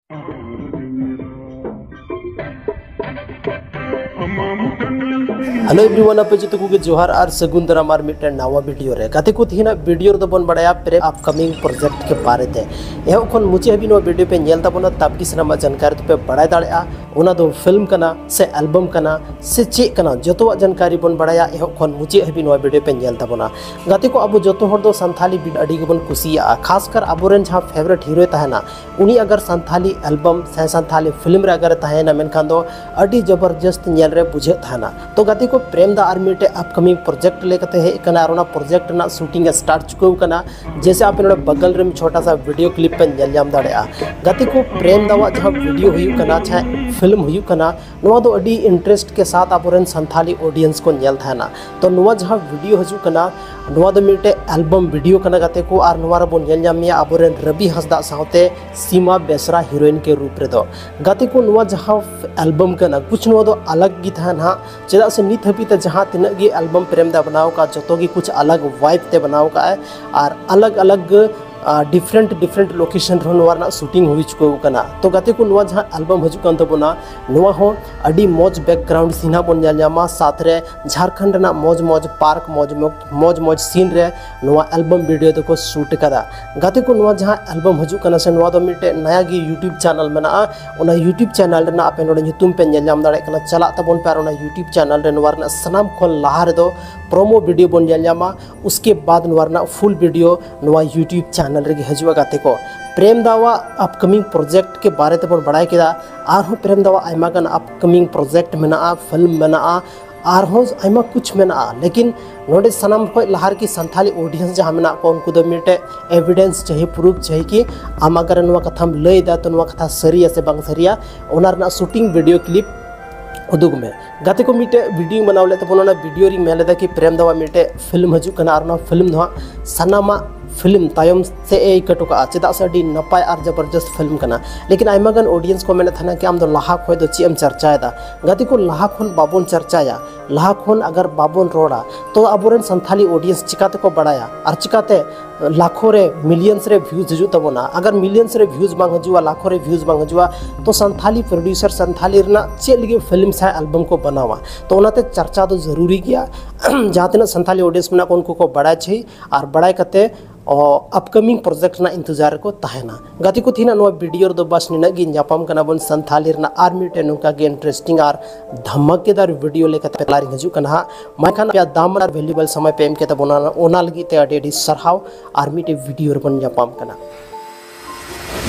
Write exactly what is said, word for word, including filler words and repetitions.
Hello everyone, ᱟᱯᱮ ᱡᱚᱛᱚ ᱠᱚᱜᱮ ᱡᱚᱦᱟᱨ ᱟᱨ ᱥᱟᱹᱜᱩᱱ ᱫᱟᱨᱟᱢ ᱟᱨ ᱢᱤᱫᱴᱮᱱ ᱱᱟᱣᱟ ᱵᱷᱤᱰᱤᱭᱳ ᱨᱮ᱾ ᱜᱟᱛᱮ ᱠᱚ, ᱛᱮᱦᱮᱧᱟᱜ ᱵᱷᱤᱰᱤᱭᱳ ᱨᱮᱫᱚ ᱵᱚᱱ ᱵᱟᱲᱟᱭᱟ ᱯᱨᱮᱢ ᱟᱯᱠᱟᱢᱤᱝ ᱯᱨᱚᱡᱮᱠᱴ ᱠᱮ ᱵᱟᱨᱮ ᱛᱮ᱾ ᱮᱦᱚᱵ ᱠᱷᱚᱱ ᱢᱩᱪᱟᱹᱫ ᱦᱟᱹᱵᱤᱡ ᱱᱚᱣᱟ ᱵᱷᱤᱰᱤᱭᱳ ᱯᱮ ᱧᱮᱞ ᱛᱟᱵᱚᱱᱟ, ᱛᱟᱵ ᱜᱮ ᱥᱟᱱᱟᱢᱟᱜ ᱡᱟᱱᱠᱟᱨᱤ ᱫᱚᱯᱮ ᱵᱟᱲᱟᱭ ᱫᱟᱲᱮᱭᱟᱜᱼᱟ᱾ ᱚᱱᱟ ᱫᱚ ᱯᱷᱤᱞᱢ ᱠᱟᱱᱟ ᱥᱮ ᱮᱞᱵᱟᱢ ᱠᱟᱱᱟ ᱥᱮ ᱪᱮᱫ ᱠᱟᱱᱟ, ᱡᱚᱛᱚᱣᱟᱜ ᱡᱟᱱᱠᱟᱨᱤ ᱵᱚᱱ ᱵᱟᱲᱟᱭᱟ᱾ ᱮᱦᱚᱵ ᱠᱷᱚᱱ ᱢᱩᱪᱟᱹᱫ ᱦᱟᱹᱵᱤᱡ ᱱᱚᱣᱟ ᱵᱷᱤᱰᱤᱭᱳ ᱯᱮ ᱧᱮᱞ ᱛᱟᱵᱚᱱᱟ᱾ ᱜᱟᱛᱮ ᱠᱚ, ᱟᱵᱚ ᱡᱚᱛᱚ ᱦᱚᱲ ᱫᱚ ᱥᱟᱱᱛᱷᱟᱞᱤ ᱵᱷᱤᱰᱤᱭᱳ ᱟᱹᱰᱤ ᱜᱮᱵᱚᱱ ᱠᱩᱥᱤᱭᱟᱜᱼᱟ, ᱠᱷᱟᱥ ᱠᱟᱨ ᱟᱵᱚᱨᱮᱱ ᱡᱟᱦᱟᱸ ᱯᱷᱮᱵᱟᱨᱮᱴ ᱦᱤᱨᱳᱭ ᱛᱟᱦᱮᱱᱟ, ᱩᱱᱤ ᱟᱜᱟᱨ ᱥᱟᱱᱛᱷᱟᱞᱤ ᱮᱞᱵᱟᱢ ᱥᱮ ᱥᱟᱱᱛᱷᱟᱞᱤ ᱯᱷᱤᱞᱢ ᱨᱮ ᱟᱜᱟᱨ ᱮ ᱛᱟᱦᱮᱱᱟ, ᱢᱮᱱᱠᱷᱟᱱ ᱫᱚ ᱟᱹᱰᱤ ᱡᱚᱵᱚᱨᱡᱚᱥᱛ ᱧᱮᱞ ᱨᱮ ᱵᱩᱡᱷᱟᱹᱜ ᱛᱟᱦᱮᱱᱟ᱾ ᱛᱚ ᱜᱟᱛᱮ ᱠᱚ, ᱯᱨᱮᱢ ᱫᱟ ᱟᱨ ᱢᱤᱫᱴᱮᱡ ᱟᱯᱠᱟᱢᱤᱝ ᱯᱨᱚᱡᱮᱠᱴ ᱞᱟᱹᱭ ᱠᱟᱛᱮ ᱦᱮᱡ ᱟᱠᱟᱱᱟ ᱟᱨ ᱚᱱᱟ ᱯᱨᱚᱡᱮᱠᱴ ᱨᱮᱱᱟᱜ ᱥᱩᱴᱤᱝ ᱮ ᱥᱴᱟᱨᱴ ᱪᱩᱠᱟᱹᱣ ᱠᱟᱱᱟ᱾ ᱡᱮᱭᱥᱮ ᱟᱯᱮ ᱱᱚᱰᱮ ᱵᱟᱜᱟᱞ ᱨᱮ ᱢᱤᱫ ᱪᱷᱳᱴᱟ ᱥᱟ ᱵᱷᱤᱰᱤᱭᱳ ᱠᱞᱤᱯ ᱯᱮ ᱧᱮᱞ ᱧᱟᱢ ᱫᱟᱲᱮᱭᱟᱜᱼᱟ᱾ ᱜᱟᱛᱮ ᱠᱚ, ᱯᱨᱮᱢ ᱫᱟᱣᱟᱜ ᱡᱟᱦᱟᱸ ᱵᱷᱤᱰᱤᱭᱳ ᱦᱩᱭᱩᱜ ᱠᱟᱱᱟ, ᱡᱟᱦᱟᱸ ᱯᱷᱤᱞᱢ ᱦᱩᱭᱩᱜ ᱠᱟᱱᱟ, ᱱᱚᱣᱟ ᱫᱚ ᱟᱹᱰᱤ ᱤᱱᱴᱟᱨᱮᱥᱴ ᱠᱮ ᱥᱟᱛᱷ ᱟᱵᱚᱨᱮᱱ ᱥᱟᱱᱛᱷᱟᱞᱤ ᱚᱰᱤᱭᱮᱱᱥ ᱠᱚ ᱧᱮᱞ ᱛᱟᱦᱮᱱᱟ᱾ ᱛᱚ ᱱᱚᱣᱟ ᱡᱟᱦᱟᱸ ᱵᱷᱤᱰᱤᱭᱳ ᱦᱤᱡᱩᱜ ᱠᱟᱱᱟ, ᱱᱚᱣᱟ ᱫᱚ ᱢᱤᱫᱴᱮᱡ ᱮᱞᱵᱟᱢ ᱵᱷᱤᱰᱤᱭᱳ ᱠᱟᱱᱟ ᱜᱟᱛᱮ ᱠᱚ, ᱟᱨ ᱱᱚᱣᱟ ᱨᱮᱵᱚᱱ ᱧᱮᱞ ᱧᱟᱢ ᱢᱮᱭᱟ ᱟᱵᱚᱨᱮᱱ ᱨᱚᱵᱤ ᱦᱟᱸᱥᱫᱟ ᱥᱟᱶᱛᱮ ᱥᱤᱢᱟ ᱵᱮᱥᱨᱟ ᱦᱤᱨᱳᱭᱤᱱ ᱠᱮ ᱨᱩᱯ ᱨᱮᱫᱚ᱾ ᱜᱟᱛᱮ ᱠᱚ, ᱱᱚᱣᱟ ᱡᱟᱦᱟᱸ ᱮᱞᱵᱟᱢ ᱠᱟᱱᱟ, ᱠᱩᱪ ᱱᱚᱣᱟ ᱫᱚ ᱟᱞᱟᱜᱽ ᱜᱮ ᱛᱟᱦᱮᱱᱟ ᱦᱟᱸᱜ, ᱪᱮᱫᱟᱜ ᱥᱮ ᱱᱤᱛ ᱦᱟᱹᱵᱤᱡ ᱛᱮ ᱡᱟᱦᱟᱸ ᱛᱤᱱᱟᱹᱜ ᱜᱮ ᱮᱞᱵᱟᱢ ᱯᱨᱮᱢ ᱫᱟ ᱵᱮᱱᱟᱣ ᱟᱠᱟᱫ, ᱡᱚᱛᱚ ᱜᱮ ᱠᱩᱪ ᱟᱞᱟᱜᱽ ᱵᱷᱟᱭᱤᱵ ᱛᱮ ᱵᱮᱱᱟᱣ ᱟᱠᱟᱫ ᱟᱭ, ᱟᱨ ᱟᱞᱟᱜᱽ ᱟᱞᱟᱜᱽ ᱰᱤᱯᱷᱨᱮᱱᱴ ᱰᱤᱯᱷᱨᱮᱱᱴ ᱞᱳᱠᱮᱥᱚᱱ ᱨᱮᱦᱚᱸ ᱱᱚᱣᱟ ᱨᱮᱱᱟᱜ ᱥᱩᱴᱤᱝ ᱦᱩᱭ ᱪᱩᱠᱟᱹᱣ ᱟᱠᱟᱱᱟ᱾ ᱛᱚ ᱜᱟᱛᱮ ᱠᱚ, ᱱᱚᱣᱟ ᱡᱟᱦᱟᱸ ᱮᱞᱵᱟᱢ ᱦᱤᱡᱩᱜ ᱠᱟᱱ ᱛᱟᱵᱚᱱᱟ, ᱱᱚᱣᱟ ᱦᱚᱸ ᱟᱹᱰᱤ ᱢᱚᱡᱽ ᱵᱮᱠᱜᱨᱟᱣᱩᱱᱰ ᱥᱤᱱ ᱦᱟᱸᱜ ᱵᱚᱱ ᱧᱮᱞ ᱧᱟᱢᱟ, ᱥᱟᱛ ᱨᱮ ᱡᱷᱟᱲᱠᱷᱚᱸᱰ ᱨᱮᱱᱟᱜ ᱢᱚᱡᱽ ᱢᱚᱡᱽ ᱯᱟᱨᱠ, ᱢᱚᱡᱽ ᱢᱚᱡᱽ ᱢᱚᱡᱽ ᱢᱚᱡᱽ ᱥᱤᱱ ᱨᱮ ᱱᱚᱣᱟ ᱮᱞᱵᱟᱢ ᱵᱷᱤᱰᱤᱭᱳ ᱫᱚᱠᱚ ᱥᱩᱴ ᱟᱠᱟᱫᱟ᱾ ᱜᱟᱛᱮ ᱠᱚ, ᱱᱚᱣᱟ ᱡᱟᱦᱟᱸ ᱮᱞᱵᱟᱢ ᱦᱤᱡᱩᱜ ᱠᱟᱱᱟ ᱥᱮ, ᱱᱚᱣᱟ ᱫᱚ ᱢᱤᱫᱴᱮᱡ ᱱᱟᱭᱟ ᱜᱮ ᱭᱩᱴᱩᱵᱽ ᱪᱮᱱᱮᱞ ᱢᱮᱱᱟᱜᱼᱟ᱾ ᱚᱱᱟ ᱭᱩᱴᱩᱵᱽ ᱪᱮᱱᱮᱞ ᱨᱮᱱᱟᱜ ᱟᱯᱮ ᱱᱚᱰᱮ ᱧᱩᱛᱩᱢ ᱯᱮ ᱧᱮᱞ ᱧᱟᱢ ᱫᱟᱲᱮᱭᱟᱜ ᱠᱟᱱᱟ, ᱪᱟᱞᱟᱜ ᱛᱟᱵᱚᱱ ᱯᱮ ᱟᱨ ᱚᱱᱟ ᱭᱩᱴᱩᱵᱽ ᱪᱮᱱᱮᱞ ᱨᱮ ᱱᱚᱣᱟ ᱨᱮᱱᱟᱜ ᱥᱟᱱᱟᱢ ᱠᱷᱚᱱ ᱞᱟᱦᱟ ᱨᱮᱫᱚ ᱯᱨᱳᱢᱳ ᱵᱷᱤᱰᱤᱭᱳ ᱵᱚᱱ ᱧᱮᱞ ᱧᱟᱢᱟ᱾ ᱩᱥᱠᱮ ᱵᱟᱫ ᱱᱚᱣᱟ ᱨᱮᱱᱟᱜ ᱯᱷᱩᱞ ᱵᱷᱤᱰᱤᱭᱳ ᱱᱚᱣᱟ ᱭᱩᱴᱩᱵᱽ ᱪᱮᱱᱮᱞ ᱨᱮᱜᱮ ᱦᱤᱡᱩᱜᱼᱟ᱾ ᱜᱟᱛᱮ ᱠᱚ, ᱯᱨᱮᱢ ᱫᱟᱣᱟᱜ ᱟᱯᱠᱟᱢᱤᱝ ᱯᱨᱚᱡᱮᱠᱴ ᱠᱮ ᱵᱟᱨᱮ ᱛᱮᱵᱚᱱ ᱵᱟᱲᱟᱭ ᱠᱮᱫᱟ᱾ ᱟᱨᱦᱚᱸ ᱯᱨᱮᱢ ᱫᱟᱣᱟᱜ ᱟᱭᱢᱟ ᱜᱟᱱ ᱟᱯᱠᱟᱢᱤᱝ ᱯᱨᱚᱡᱮᱠᱴ ᱢᱮᱱᱟᱜᱼᱟ, ᱯᱷᱤᱞᱢ ᱢᱮᱱᱟᱜᱼᱟ, ᱟᱨᱦᱚᱸ ᱟᱭᱢᱟ ᱠᱩᱪ ᱢᱮᱱᱟᱜᱼᱟ᱾ ᱞᱮᱠᱤᱱ ᱱᱚᱰᱮ ᱥᱟᱱᱟᱢ ᱠᱷᱚᱱ ᱞᱟᱦᱟ ᱨᱮᱜᱮ ᱥᱟᱱᱛᱷᱟᱞᱤ ᱚᱰᱤᱭᱮᱱᱥ ᱡᱟᱦᱟᱸ ᱢᱮᱱᱟᱜ ᱠᱚᱣᱟ, ᱩᱱᱠᱩ ᱫᱚ ᱢᱤᱫᱴᱮᱡ ᱮᱵᱷᱤᱰᱮᱱᱥ ᱪᱟᱹᱦᱤ, ᱯᱨᱩᱯᱷ ᱪᱟᱹᱦᱤ ᱠᱤ ᱟᱢ ᱟᱜᱟᱨ ᱱᱚᱣᱟ ᱠᱟᱛᱷᱟᱢ ᱞᱟᱹᱭ ᱮᱫᱟ, ᱛᱚ ᱱᱚᱣᱟ ᱠᱟᱛᱷᱟ ᱥᱟᱹᱨᱤᱭᱟ ᱥᱮ ᱵᱟᱝ ᱥᱟᱹᱨᱤᱭᱟ, ᱚᱱᱟ ᱨᱮᱱᱟᱜ ᱥᱩᱴᱤᱝ ᱵᱷᱤᱰᱤᱭᱳ ᱠᱞᱤᱯ ᱩᱫᱩᱜᱽ ᱢᱮ᱾ ᱜᱟᱛᱮ ᱠᱚ, ᱢᱤᱫᱴᱮᱡ ᱵᱷᱤᱰᱤᱭᱳᱧ ᱵᱮᱱᱟᱣ ᱞᱮᱫ ᱛᱟᱵᱚᱱᱟ, ᱚᱱᱟ ᱵᱷᱤᱰᱤᱭᱳ ᱨᱤᱧ ᱢᱮᱱ ᱞᱮᱫᱟ ᱠᱤ ᱯᱨᱮᱢ ᱫᱟᱣᱟᱜ ᱢᱤᱫᱴᱮᱡ ᱯᱷᱤᱞᱢ ᱦᱤᱡᱩᱜ ᱠᱟᱱᱟ ᱟᱨ ᱚᱱᱟ ᱯᱷᱤᱞᱢ ᱫᱚ ᱦᱟᱸᱜ ᱥᱟᱱᱟᱢᱟᱜ ᱯᱷᱤᱞᱢ ᱛᱟᱭᱚᱢ ᱥᱮᱫ ᱮ ᱤᱠᱟᱹ ᱦᱚᱴᱚ ᱠᱟᱜᱼᱟ, ᱪᱮᱫᱟᱜ ᱥᱮ ᱟᱹᱰᱤ ᱱᱟᱯᱟᱭ ᱟᱨ ᱡᱚᱵᱚᱨᱡᱚᱥᱛ ᱯᱷᱤᱞᱢ ᱠᱟᱱᱟ᱾ ᱞᱮᱠᱤᱱ ᱟᱭᱢᱟ ᱜᱟᱱ ᱚᱰᱤᱭᱮᱱᱥ ᱠᱚ ᱢᱮᱱᱮᱫ ᱛᱟᱦᱮᱱᱟ ᱠᱤ ᱟᱢ ᱫᱚ ᱞᱟᱦᱟ ᱠᱷᱚᱱ ᱫᱚ ᱪᱮᱫ ᱮᱢ ᱪᱟᱨᱪᱟᱭᱮᱫᱟ? ᱜᱟᱛᱮ ᱠᱚ, ᱞᱟᱦᱟ ᱠᱷᱚᱱ ᱵᱟᱵᱚᱱ ᱪᱟᱨᱪᱟᱭᱟ, ᱞᱟᱦᱟ ᱠᱷᱚᱱ ᱟᱜᱟᱨ ᱵᱟᱵᱚᱱ ᱨᱚᱲᱟ, ᱛᱚ ᱟᱵᱚᱨᱮᱱ ᱥᱟᱱᱛᱷᱟᱞᱤ ᱚᱰᱤᱭᱮᱱᱥ ᱪᱤᱠᱟ ᱛᱮᱠᱚ ᱵᱟᱲᱟᱭᱟ ᱟᱨ ᱪᱤᱠᱟᱛᱮ ᱞᱟᱠᱷᱚ ᱨᱮ, ᱢᱤᱞᱤᱭᱚᱱᱥ ᱨᱮ ᱵᱷᱤᱭᱩᱡᱽ ᱦᱤᱡᱩᱜ ᱛᱟᱵᱚᱱᱟ, ᱟᱜᱟᱨ ᱢᱤᱞᱤᱭᱚᱱᱥ ᱨᱮ ᱵᱷᱤᱭᱩᱡᱽ ᱵᱟᱝ ᱦᱤᱡᱩᱜᱼᱟ, ᱞᱟᱠᱷᱚ ᱨᱮ ᱵᱷᱤᱭᱩᱡᱽ ᱵᱟᱝ ᱦᱤᱡᱩᱜᱼᱟ, ᱛᱚ ᱥᱟᱱᱛᱷᱟᱞᱤ ᱯᱨᱚᱰᱭᱩᱥᱟᱨ ᱥᱟᱱᱛᱷᱟᱞᱤ ᱨᱮᱱᱟᱜ ᱪᱮᱫ ᱞᱟᱹᱜᱤᱫ ᱯᱷᱤᱞᱢ ᱥᱮ ᱮᱞᱵᱟᱢ ᱠᱚ ᱵᱮᱱᱟᱣᱟ? ᱛᱚ ᱚᱱᱟᱛᱮ ᱪᱟᱨᱪᱟ ᱫᱚ ᱡᱟᱹᱨᱩᱨᱤ ᱜᱮᱭᱟ᱾ ᱡᱟᱦᱟᱸ ᱛᱤᱱᱟᱹᱜ ᱥᱟᱱᱛᱷᱟᱞᱤ ᱚᱰᱤᱭᱮᱱᱥ ᱢᱮᱱᱟᱜ ᱠᱚ, ᱩᱱᱠᱩ ᱠᱚ ᱵᱟᱲᱟᱭ ᱪᱟᱹᱦᱤ ᱟᱨ ᱵᱟᱲᱟᱭ ᱠᱟᱛᱮ ᱟᱯᱠᱟᱢᱤᱝ ᱯᱨᱚᱡᱮᱠᱴ ᱨᱮᱱᱟᱜ ᱤᱱᱛᱮᱡᱟᱨ ᱨᱮᱠᱚ ᱛᱟᱦᱮᱱᱟ᱾ ᱜᱟᱛᱮ ᱠᱚ, ᱛᱮᱦᱮᱧᱟᱜ ᱱᱚᱣᱟ ᱵᱷᱤᱰᱤᱭᱳ ᱨᱮᱫᱚ ᱵᱟᱥ ᱱᱤᱱᱟᱹᱜ ᱜᱮ᱾ ᱧᱟᱯᱟᱢ ᱠᱟᱱᱟ ᱵᱚᱱ ᱥᱟᱱᱛᱷᱟᱞᱤ ᱨᱮᱱᱟᱜ ᱟᱨ ᱢᱤᱫᱴᱮᱱ ᱱᱚᱝᱠᱟ ᱜᱮ ᱤᱱᱴᱟᱨᱮᱥᱴᱤᱝ ᱟᱨ ᱫᱷᱟᱢᱟᱠᱮᱫᱟᱨ ᱵᱷᱤᱰᱤᱭᱳ ᱞᱮᱠᱟᱛᱮ ᱛᱟᱞᱟᱨᱤᱧ ᱦᱤᱡᱩᱜ ᱠᱟᱱᱟ ᱦᱟᱸᱜ᱾ ᱢᱟ ᱮᱱᱠᱷᱟᱱ ᱟᱯᱮᱭᱟᱜ ᱫᱟᱢᱟᱱ ᱟᱨ ᱵᱷᱮᱞᱩᱵᱮᱞ ᱥᱚᱢᱚᱭ ᱯᱮ ᱮᱢ ᱠᱮᱫ ᱛᱟᱵᱚᱱᱟ, ᱚᱱᱟ ᱞᱟᱹᱜᱤᱫ ᱛᱮ ᱟᱹᱰᱤ ᱟᱹᱰᱤ ᱥᱟᱨᱦᱟᱣ᱾ ᱟᱨ ᱢᱤᱫᱴᱮᱱ ᱵᱷᱤᱰᱤᱭᱳ ᱨᱮᱵᱚᱱ ᱧᱟᱯᱟᱢ ᱠᱟᱱᱟ᱾